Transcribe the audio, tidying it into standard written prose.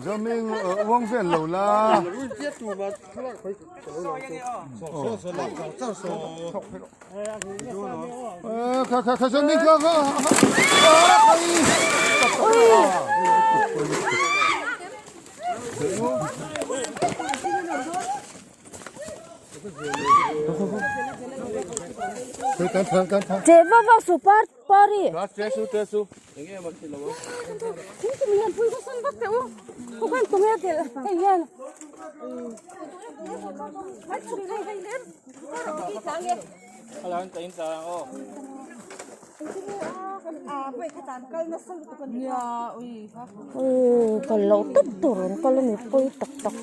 Zawming uang vel lo la. Kha kha kha zawming kha kha. Che va va su par pari. Kal loh tawp tur an kal a ni pawi tak tak.